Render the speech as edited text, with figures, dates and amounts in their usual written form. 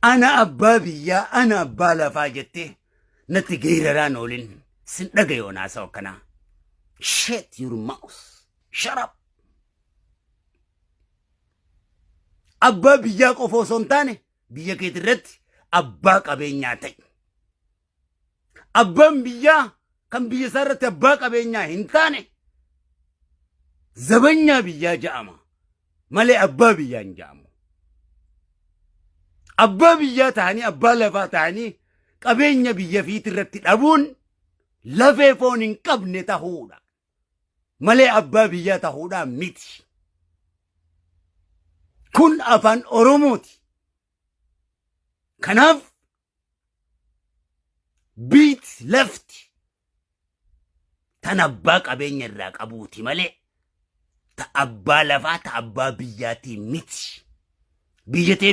Ana abbaa biyyaa, ana abbaa lafaa jettee natti geeraraan oolin sin dhagayoon haasa'u akkanaa. Shut your mouth. Shut up. Abbaa biyyaa qofa osoo hin taane biyya keeti irratti abbaa qabeenyaa ta'i. Abbaan biyyaa kan biyya isaa irratti abbaa qabeenyaa hin taane zabanyaa biyyaa ja'ama malee abbaa biyyaa hin ja'amu. Abbaa biyyaa ta'anii, abbaa lafaa ta'anii qabeenya biyya fiiti irratti dhabuun lafee foon hin qabne tahuudha malee abbaa biyyaa tahuudhaa miti. Kun afaan Oromooti. Kanaaf biit lafti tan abbaa qabeenya irraa qabuuti malee ta abbaa lafaa, ta abbaa biyyaatii miti. Biyya tee